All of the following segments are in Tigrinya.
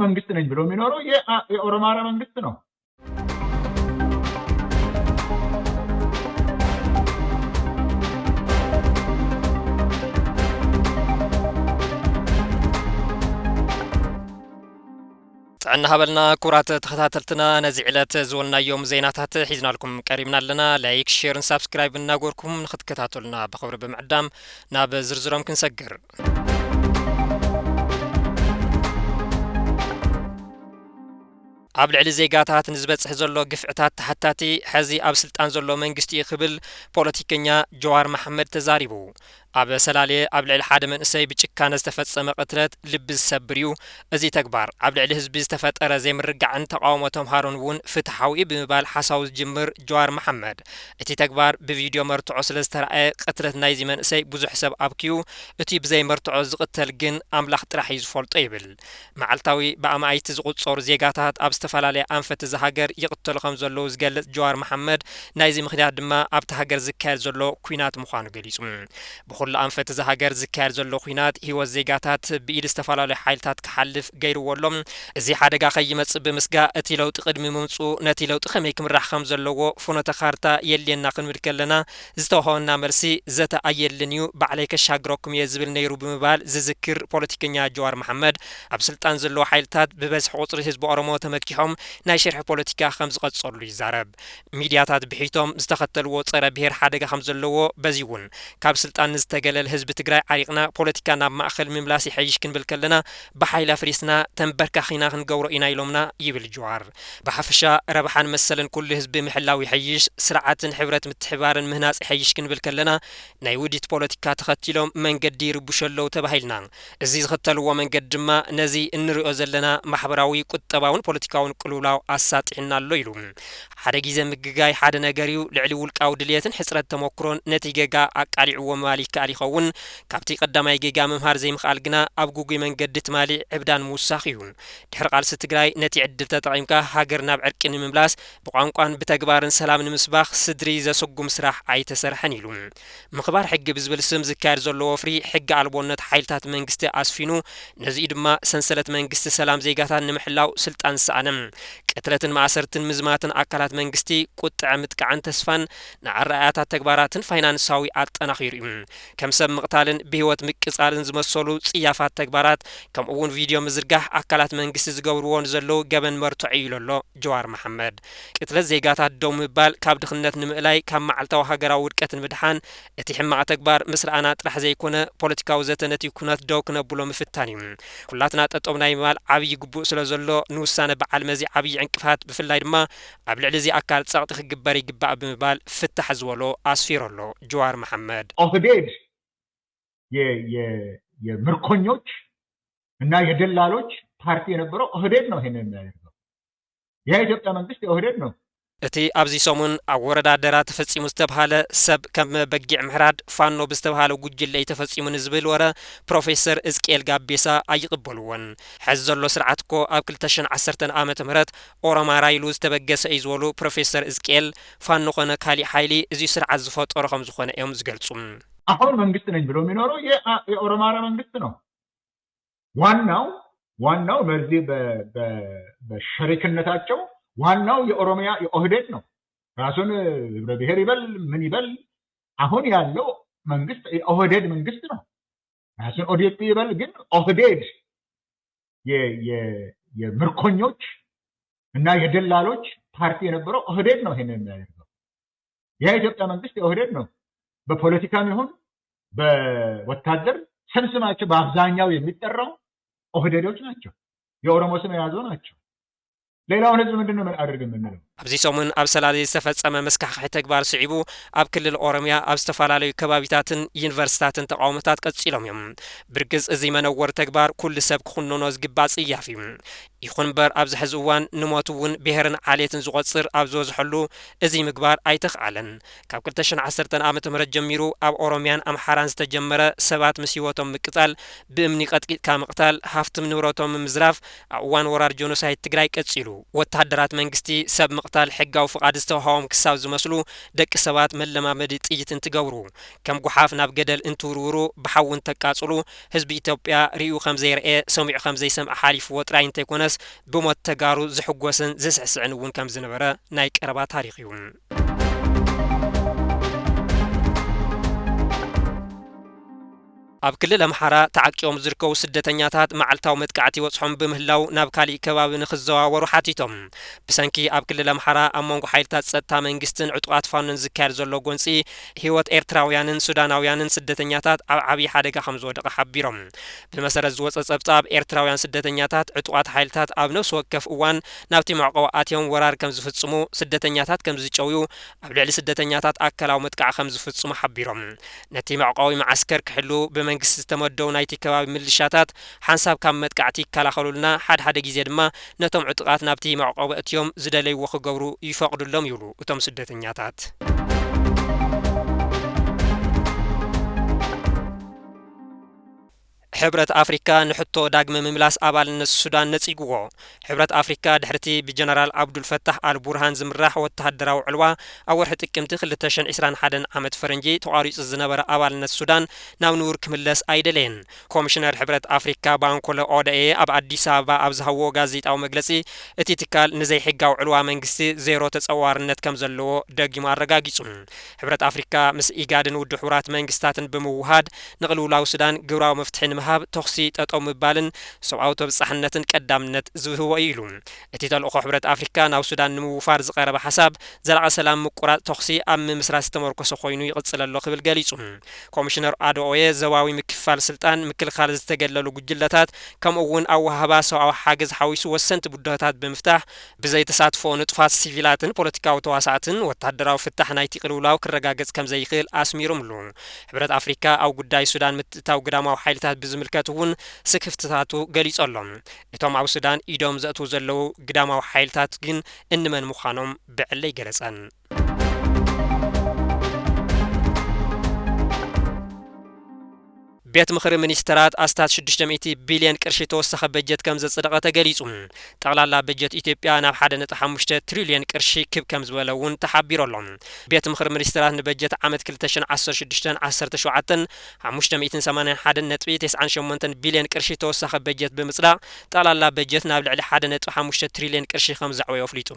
መንግስት ነኝ ብሎ የሚኖረው የኦሮማራ መንግስት ነው። ጥዕና ሃበልና ክቡራት ተኸታተልትና፣ ነዚ ዕለት ዝወናዮም ዜናታት ሒዝናልኩም ቀሪብና ኣለና። ላይክ፣ ሼርን ሳብስክራይብ እናጎርኩም ንክትከታተሉና ብኽብሪ ብምዕዳም ናብ ዝርዝሮም ክንሰግር። ኣብ ልዕሊ ዜጋታት ንዝበፅሕ ዘሎ ግፍዕታት ተሓታቲ ሕዚ ኣብ ስልጣን ዘሎ መንግስቲ እዩ ክብል ፖለቲከኛ ጀዋር መሓመድ ተዛሪቡ። ኣብ ሰላሌ ኣብ ልዕሊ ሓደ መንእሰይ ብጭካነ ዝተፈጸመ ቅትለት ልቢ ዝሰብር እዩ። እዚ ተግባር ኣብ ልዕሊ ህዝቢ ዝተፈጠረ ዘይምርግጋዕን ተቓውሞ ተምሃሮን እውን ፍትሓዊ እዩ ብምባል ሓሳቡ ዝጅምር ጀዋር መሓመድ፣ እቲ ተግባር ብቪድዮ መርትዖ ስለ ዝተራእየ ቅትለት ናይዚ መንእሰይ ብዙሕ ሰብ ኣብክዩ፣ እቲ ብዘይ መርትዖ ዝቕተል ግን ኣምላኽ ጥራሕ እዩ ዝፈልጦ ይብል። መዓልታዊ ብኣማኢቲ ዝቑጸሩ ዜጋታት ኣብ ዝተፈላለየ ኣንፈት እዛ ሃገር ይቕተሉ ከም ዘለዉ ዝገልጽ ጀዋር መሓመድ፣ ናይዚ ምኽንያት ድማ ኣብታ ሃገር ዝካየድ ዘሎ ኲናት ምዃኑ ገሊጹ። ብኹሉ ኣንፈት እዛ ሃገር ዝካየድ ዘሎ ኲናት ህይወት ዜጋታት ብኢድ ዝተፈላለዩ ሓይልታት ክሓልፍ ገይርዎ ኣሎ። እዚ ሓደጋ ከይመጽእ ብምስጋእ እቲ ለውጢ ቅድሚ ምምጽኡ ነቲ ለውጢ ከመይ ክምራሕ ከም ዘለዎ ፍኖተ ካርታ የድልየና ክንብል ከለና ዝተዋህበና መልሲ ዘተ ኣየድልን እዩ፣ ባዕለይ ከሻግረኩም እየ ዝብል ነይሩ ብምባል ዝዝክር ፖለቲከኛ ጀዋር መሓመድ፣ ኣብ ስልጣን ዘለዉ ሓይልታት ብበዝሒ ቁጽሪ ህዝቢ ኦሮሞ ተመኪሖም ናይ ሽርሒ ፖለቲካ ከም ዝቐጸሉ ይዛረብ። ሚድያታት ብሒቶም ዝተኸተልዎ ጸረ ብሄር ሓደጋ ከም ዘለዎ፣ በዚ እውን ካብ ስልጣን ንዝተገለለ ህዝቢ ትግራይ ዓሪቕና ፖለቲካ ናብ ማእኸል ምምላስ ይሐይሽ ክንብል ከለና ብሓይሊ ኣፍሪስና ተንበርካኺና ክንገብሮ ኢና ኢሎምና ይብል ጀዋር። ብሓፈሻ ረብሓን መሰልን ኩሉ ህዝቢ ምሕላው ይሐይሽ፣ ስርዓትን ሕብረት ምትሕባርን ምህናፅ ይሐይሽ ክንብል ከለና ናይ ውዲት ፖለቲካ ተኸቲሎም መንገዲ ይርብሹ ኣለዉ ተባሂልና። እዚ ዝኽተልዎ መንገዲ ድማ ነዚ እንሪኦ ዘለና ማሕበራዊ፣ ቁጠባውን ፖለቲካውን ቅልውላው ኣሳጢሑና ኣሎ ኢሉ። ሓደ ግዜ ምግጋይ ሓደ ነገር እዩ። ልዕሊ ውልቃዊ ድልየትን ሕጽረት ተመኩሮን ነቲ ጌጋ ኣቃሊዕዎ ምባል ይከኣል ይኸውን። ካብቲ ቀዳማይ ጌጋ ምምሃር ዘይምኽኣል ግና ኣብ ግጉይ መንገዲ ትማሊ ዕብዳን ምውሳኽ እዩ። ድሕሪ ቃልሲ ትግራይ ነቲ ዕድል ተጠቒምካ ሃገር ናብ ዕርቂ ንምምላስ ብቋንቋን ብተግባርን ሰላም ንምስባኽ ስድሪ ዘሰጉም ስራሕ ኣይተሰርሐን ኢሉ። ምኽባር ሕጊ ብዝብል ስም ዝካየድ ዘሎ ወፍሪ ሕጊ ኣልቦነት ሓይልታት መንግስቲ ኣስፊኑ፣ ነዚኡ ድማ ሰንሰለት መንግስቲ ሰላም ዜጋታት ንምሕላው ስልጣን ዝሰኣነ። ቅትለትን ማእሰርትን ምዝማትን ኣካላት መንግስቲ ቁጥዐ ምጥቃዕን ተስፋን ንኣረኣእያታት ተግባራትን ፋይናንሳዊ ኣጠናኺሩ እዩ። ከም ሰብ ምቕታልን ብህይወት ምቅጻልን ዝመሰሉ ጽያፋት ተግባራት ከምኡ እውን ቪድዮ ምዝርጋሕ ኣካላት መንግስቲ ዝገብርዎ ንዘለዉ ገበን መርትዖ እዩ ኢሉ ኣሎ ጀዋር መሓመድ። ቅትለት ዜጋታት ደው ምባል ካብ ድኽነት ንምእላይ ካብ መዓልታዊ ሃገራዊ ውድቀት ንምድሓን እቲ ሕማቕ ተግባር ምስ ረኣና ጥራሕ ዘይኮነ ፖለቲካዊ ዘተ ነቲ ኩነት ደው ክነብሎ ምፍታን እዩ። ኩላትና ጠጠው ናይ ምባል ዓብዪ ግቡእ ስለ ዘሎ ንውሳነ በዓል መዚ ዓብዪ ዕንቅፋት ብፍላይ ድማ ኣብ ልዕሊ እዚ ኣካል ጸቕጢ ክግበር ይግባእ ብምባል ፍታሕ ዝበሎ ኣስፊሩ ኣሎ ጀዋር መሓመድ። ኦህዴድ የምርኮኞች እና የደላሎች ፓርቲ የነበረው ኦህዴድ ነው ይሄንን የሚያደርገው። የኢትዮጵያ መንግስት የኦህዴድ ነው። እቲ ኣብዚ ሰሙን ኣብ ወረዳ ደራ ተፈጺሙ ዝተብሃለ ሰብ ከም በጊዕ ምሕራድ ፋኖ ብዝተብሃለ ጉጅለ እዩ ተፈጺሙ ንዝብል ወረ ፕሮፌሰር እዝቅኤል ጋቤሳ ኣይቕበልዎን። ሕዚ ዘሎ ስርዓት እኮ ኣብ ክልተ ሽሕን ዓሰርተን ዓመተ ምህረት ኦሮማራ ኢሉ ዝተበገሰ እዩ ዝበሉ ፕሮፌሰር እዝቅኤል፣ ፋኖ ኾነ ካሊእ ሓይሊ እዚ ስርዓት ዝፈጠሮ ከም ዝኾነ እዮም ዝገልጹ። አሁን መንግስት ነኝ ብሎ የሚኖረው የኦሮማራ መንግስት ነው። ዋናው ዋናው በዚህ በሸሪክነታቸው ዋናው የኦሮሚያ የኦህዴድ ነው። ራሱን ህብረ ብሔር ይበል ምን ይበል አሁን ያለው መንግስት የኦህዴድ መንግስት ነው። ራሱን ኦዴፒ ይበል ግን ኦህዴድ የምርኮኞች እና የደላሎች ፓርቲ የነበረው ኦህዴድ ነው ይሄንን የሚያደርገው። የኢትዮጵያ መንግስት የኦህዴድ ነው። በፖለቲካም ይሁን በወታደር ስም ስማቸው በአብዛኛው የሚጠራው ኦህዴዶች ናቸው። የኦሮሞ ስም የያዙ ናቸው። ሌላውን ህዝብ ምንድን ነው ምን አድርግ የምንለው? ኣብዚ ሰሙን ኣብ ሰላሌ ዝተፈጸመ መስካሕካሒ ተግባር ስዒቡ ኣብ ክልል ኦሮሚያ ኣብ ዝተፈላለዩ ከባቢታትን ዩኒቨርሲታትን ተቃውሞታት ቀጺሎም እዮም። ብርግጽ እዚ መነወር ተግባር ኩሉ ሰብ ክኹንኖ ዝግባእ ጽያፍ እዩ። ይኹን እምበር ኣብዚ ሕዚ እዋን ንሞት እውን ብሄርን ዓሌትን ዝቆጽር ኣብ ዝበዝሐሉ እዚ ምግባር ኣይተኽኣለን። ካብ ክልተ ሽሕን ዓሰርተን ዓመተ ምህረት ጀሚሩ ኣብ ኦሮሚያን ኣምሓራን ዝተጀመረ ሰባት ምስ ህይወቶም ምቅጻል፣ ብእምኒ ቀጥቂጥካ ምቕታል፣ ሃፍትም ንብረቶም ምዝራፍ ኣብ እዋን ወራር ጆኖሳይድ ትግራይ ቀጺሉ። ወተሃደራት መንግስቲ ሰብ ታል ሕጋዊ ፍቓድ ዝተዋህቦም ክሳብ ዝመስሉ ደቂ ሰባት መለማመዲ ጥይት እንትገብሩ፣ ከም ጓሓፍ ናብ ገደል እንትውርውሩ፣ ብሓዊ እንተቃጽሉ፣ ህዝቢ ኢትዮጵያ ርእዩ ከም ዘይረኤ፣ ሰሚዑ ከም ዘይሰምዐ ሓሊፍዎ ጥራይ እንተይኮነስ፣ ብሞት ተጋሩ ዝሕጎስን ዝስዕስዕን እውን ከም ዝነበረ ናይ ቀረባ ታሪኽ እዩ። ኣብ ክልል ኣምሓራ ተዓቂቦም ዝርከቡ ስደተኛታት መዓልታዊ መጥቃዕቲ ይበጽሖም ብምህላው ናብ ካሊእ ከባቢ ንኽዘዋወሩ ሓቲቶም። ብሰንኪ ኣብ ክልል ኣምሓራ ኣብ መንጎ ሓይልታት ጸጥታ መንግስትን ዕጡቓት ፋኖን ዝካየድ ዘሎ ጎንጺ፣ ህይወት ኤርትራውያንን ሱዳናውያንን ስደተኛታት ኣብ ዓብዪ ሓደጋ ከም ዝወደቐ ሓቢሮም። ብመሰረት ዝወጸ ጸብጻብ፣ ኤርትራውያን ስደተኛታት ዕጡቓት ሓይልታት ኣብ ነፍሲ ወከፍ እዋን ናብቲ መዕቆቢ ኣትዮም ወራር ከም ዝፍጽሙ፣ ስደተኛታት ከም ዝጨውዩ፣ ኣብ ልዕሊ ስደተኛታት ኣካላዊ መጥቃዕ ከም ዝፍጽሙ ሓቢሮም። ነቲ መዕቆቢ መዓስከር ክሕሉ ብመንግስቲ ዝተመደቡ ናይቲ ከባቢ ምልሻታት ሓንሳብ ካብ መጥቃዕቲ ይከላኸሉልና፣ ሓደ ሓደ ግዜ ድማ ነቶም ዕጡቓት ናብቲ መዕቆቢ ኣእትዮም ዝደለይዎ ክገብሩ ይፈቕዱሎም ይብሉ እቶም ስደተኛታት። ሕብረት ኣፍሪካ ንሕቶ ዳግመ ምምላስ ኣባልነት ሱዳን ነጺግዎ። ሕብረት ኣፍሪካ ድሕርቲ ብጀነራል ኣብዱል ፈታሕ ኣል ቡርሃን ዝምራሕ ወተሃደራዊ ዕልዋ ኣብ ወርሒ ጥቅምቲ ክልተ ሽሕን ዕስራን ሓደን ዓመት ፈረንጂ ተቋሪጹ ዝነበረ ኣባልነት ሱዳን ናብ ንቡር ክምለስ ኣይደለየን። ኮሚሽነር ሕብረት ኣፍሪካ ባንኮለ ኦደኤ ኣብ ኣዲስ ኣበባ ኣብ ዝሃብዎ ጋዜጣዊ መግለጺ፣ እቲ ትካል ንዘይሕጋዊ ዕልዋ መንግስቲ ዜሮ ተጸዋርነት ከም ዘለዎ ደጊሙ ኣረጋጊጹ። ሕብረት ኣፍሪካ ምስ ኢጋድን ውድብ ሕቡራት መንግስታትን ብምውሃድ ንቕልውላው ሱዳን ግብራዊ መፍትሒ ንምሃብ ተኹሲ ጠጠው ምባልን ሰብኣዊ ተበጻሕነትን ቀዳምነት ዝህቦ እዩ ኢሉ። እቲ ተልእኾ ሕብረት ኣፍሪካ ናብ ሱዳን ንምውፋር ዝቐረበ ሓሳብ ዘላቒ ሰላም፣ ምቁራጽ ተኹሲ ኣብ ምምስራት ዝተመርኮሰ ኮይኑ ይቕጽል ኣሎ ክብል ገሊጹ። ኮሚሽነር ኣደኦየ፣ ዘባዊ ምክፍፋል ስልጣን፣ ምክልኻል ዝተገለሉ ጉጅለታት፣ ከምኡ እውን ኣወሃህባ ሰብኣዊ ሓገዝ ሓዊሱ ወሰንቲ ብድሆታት ብምፍታሕ፣ ብዘይተሳትፎ ንጡፋት ሲቪላትን ፖለቲካዊ ተዋሳእትን ወተሃደራዊ ፍታሕ ናይቲ ቅልውላው ክረጋገጽ ከም ዘይኽእል ኣስሚሩምሉ። ሕብረት ኣፍሪካ ኣብ ጉዳይ ሱዳን ምትእትታው ግዳማዊ ሓይልታት ብዝምልከት እውን ስክፍትታቱ ገሊጹ ኣሎ። እቶም ኣብ ሱዳን ኢዶም ዘእትዉ ዘለዉ ግዳማዊ ሓይልታት ግን እንመን ምዃኖም ብዕሊ ኣይገለጸን። ቤት ምኽሪ ሚኒስተራት ኣስታት ሽዱሽተ ሚእቲ ቢልዮን ቅርሺ ተወሳኺ በጀት ከም ዘጽደቐ ተገሊጹ። ጠቕላላ በጀት ኢትዮጵያ ናብ ሓደ ነጥቢ ሓሙሽተ ትሪልዮን ቅርሺ ክብ ከም ዝበለ እውን ተሓቢሩ ኣሎ። ቤት ምኽሪ ሚኒስተራት ንበጀት ዓመት ክልተ ሽሕን ዓሰርተ ሽዱሽተን ዓሰርተ ሸውዓተን ሓሙሽተ ሚእትን ሰማንያን ሓደን ነጥቢ ተስዓን ሸሞንተን ቢልዮን ቅርሺ ተወሳኺ በጀት ብምጽዳቕ፣ ጠቕላላ በጀት ናብ ልዕሊ ሓደ ነጥቢ ሓሙሽተ ትሪልዮን ቅርሺ ከም ዘዕበዮ ኣፍሊጡ።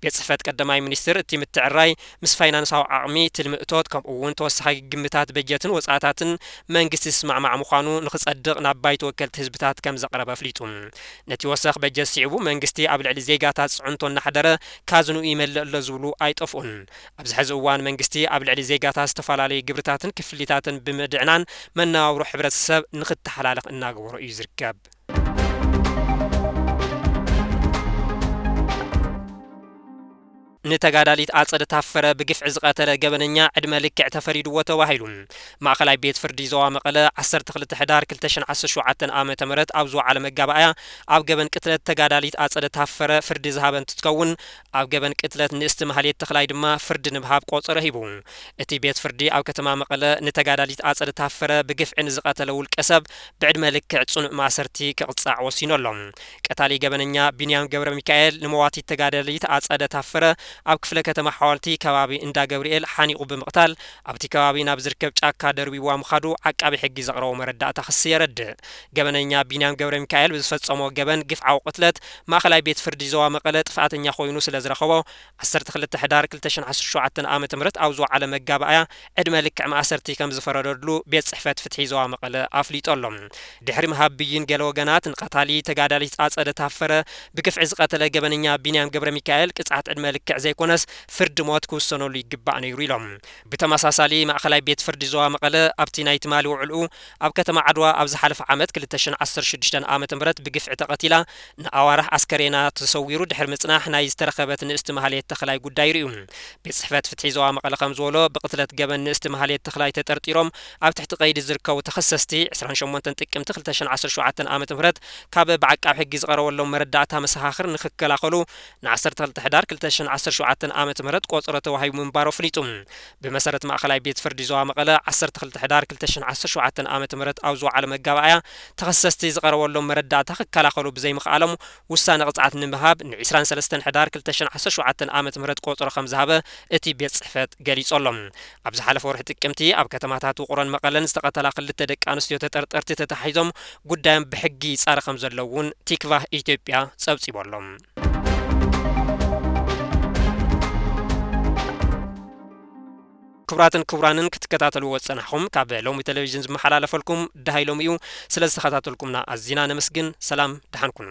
ቤት ጽሕፈት ቀዳማይ ሚኒስትር፣ እቲ ምትዕርራይ ምስ ፋይናንሳዊ ዓቕሚ፣ ትልሚ እቶት፣ ከምኡ እውን ተወሳኺ ግምታት በጀትን ወጻእታትን መንግስቲ ዝስማዕማዕ ምዃኑ ንኽጸድቕ ናብ ባይቶ ወከልቲ ህዝብታት ከም ዘቕረበ ኣፍሊጡ። ነቲ ወሰኽ በጀት ስዒቡ፣ መንግስቲ ኣብ ልዕሊ ዜጋታት ጽዕንቶ እናሕደረ፣ ካዝንኡ ይመልእ ኣሎ ዝብሉ ኣይጠፍኡን። ኣብዚ ሕዚ እዋን መንግስቲ ኣብ ልዕሊ ዜጋታት ዝተፈላለዩ ግብርታትን ክፍሊታትን ብምድዕናን መነባብሮ ሕብረተሰብ ንኽተሓላልኽ እናገበሮ እዩ ዝርከብ። ንተጋዳሊት ኣጸደ ታፈረ ብግፍዒ ዝቐተለ ገበነኛ ዕድመ ልክዕ ተፈሪድዎ ተባሂሉ። ማእኸላይ ቤት ፍርዲ ዞባ መቐለ ዓሰርተ ክልተ ሕዳር ክልተ ሽሕን ዓሰርተ ሸውዓተን ዓመተ ምህረት ኣብ ዝወዓለ መጋባእያ ኣብ ገበን ቅትለት ተጋዳሊት ኣጸደ ታፈረ ፍርዲ ዝሃበ እንትትከውን፣ ኣብ ገበን ቅትለት ንእስቲ ማህሌት ተኽላይ ድማ ፍርዲ ንምሃብ ቆጸሮ ሂቡ። እቲ ቤት ፍርዲ ኣብ ከተማ መቐለ ንተጋዳሊት ኣጸደ ታፈረ ብግፍዒ ንዝቐተለ ውልቀ ሰብ ብዕድመ ልክዕ ጽኑዕ ማእሰርቲ ክቕጻዕ ወሲኑ ኣሎ። ቀታሊ ገበነኛ ቢንያም ገብረ ሚካኤል ንመዋቲት ተጋዳሊት ኣጸደ ታፈረ ኣብ ክፍለ ከተማ ሓወልቲ ከባቢ እንዳ ገብርኤል ሓኒቑ ብምቕታል፣ ኣብቲ ከባቢ ናብ ዝርከብ ጫካ ደርቢዋ ምኻዱ ዓቃቢ ሕጊ ዘቕረቦ መረዳእታ ክሲ የረድእ። ገበነኛ ቢንያም ገብረ ሚካኤል ብዝፈጸሞ ገበን ግፍዓዊ ቅትለት ማእኸላይ ቤት ፍርዲ ዞባ መቐለ ጥፍኣተኛ ኮይኑ ስለ ዝረኸቦ፣ ዓሰርተ ክልተ ሕዳር ክልተ ሽሕን ዓሰርተ ሸውዓተን ዓመተ ምህረት ኣብ ዝወዓለ መጋባእያ ዕድመ ልክዕ ማእሰርቲ ከም ዝፈረደሉ ቤት ጽሕፈት ፍትሒ ዞባ መቐለ ኣፍሊጡ ኣሎ። ድሕሪ ምሃብ ብይን፣ ገለ ወገናት ንቐታሊ ተጋዳሊት ኣጸደ ታፈረ ብግፍዒ ዝቐተለ ገበነኛ ቢንያም ገብረ ሚካኤል ቅጽዓት ዕድመ ልክዕ ዘይኮነስ ፍርዲ ሞት ክውሰነሉ ይግባእ ነይሩ ኢሎም። ብተመሳሳሊ፣ ማእኸላይ ቤት ፍርዲ ዞባ መቐለ ኣብቲ ናይ ትማሊ ውዕልኡ፣ ኣብ ከተማ ዓድዋ ኣብ ዝሓለፈ ዓመት ክልተ ሽሕን ዓሰርተ ሽዱሽተን ዓመተ ምህረት ብግፍዒ ተቐቲላ፣ ንኣዋርሕ ኣስከሬና ተሰዊሩ ድሕሪ ምጽናሕ ናይ ዝተረኸበት ንእስቲ ማህሌት ተኽላይ ጉዳይ ርእዩ። ቤት ጽሕፈት ፍትሒ ዞባ መቐለ ከም ዝበሎ፣ ብቕትለት ገበን ንእስቲ ማህሌት ተኽላይ ተጠርጢሮም ኣብ ትሕቲ ቀይዲ ዝርከቡ ተኸሰስቲ፣ ዕስራን ሸሞንተን ጥቅምቲ ክልተ ሽሕን ዓሰርተ ሸውዓተን ዓመተ ምህረት ካብ ብዓቃቢ ሕጊ ዝቐረበሎም መረዳእታ መሰኻኽር ንኽከላኸሉ፣ ንዓሰርተ ክልተ ሕዳር ክልተ ሽሕን ዓሰርተ ሸውዓተ ዓመተ ምህረት ቆጸሮ ተዋሂቡ ምንባሩ ኣፍሊጡ። ብመሰረት ማእኸላይ ቤት ፍርዲ ዞባ መቐለ ዓሰርተ ክልተ ሕዳር ክልተ ሽሕን ዓሰርተ ሸውዓተን ዓመተ ምህረት ኣብ ዝወዓለ መጋባእያ ተኸሰስቲ ዝቐረበሎም መረዳእታ ክከላኸሉ ብዘይምኽኣሎም ውሳነ ቅጽዓት ንምሃብ ን ዕስራን ሰለስተን ሕዳር ክልተ ሽሕን ዓሰርተ ሸውዓተን ዓመተ ምህረት ቆጸሮ ከም ዝሃበ እቲ ቤት ጽሕፈት ገሊጹ ኣሎ። ኣብ ዝሓለፈ ወርሒ ጥቅምቲ ኣብ ከተማታት ውቕሮን መቐለን ዝተቐተላ ክልተ ደቂ ኣንስትዮ ተጠርጠርቲ ተታሒዞም ጉዳዮም ብሕጊ ይጻረ ከም ዘሎ እውን ቲክቫህ ኢትዮጵያ ጸብጺቡ ኣሎ። ክቡራትን ክቡራንን ክትከታተልዎ ዝጸናሕኹም ካብ ሎሚ ቴሌቪዥን ዝመሓላለፈልኩም ደሃይ ሎሚ እዩ። ስለ ዝተኸታተልኩምና ኣዚና ነመስግን። ሰላም ደሓን ኩኑ።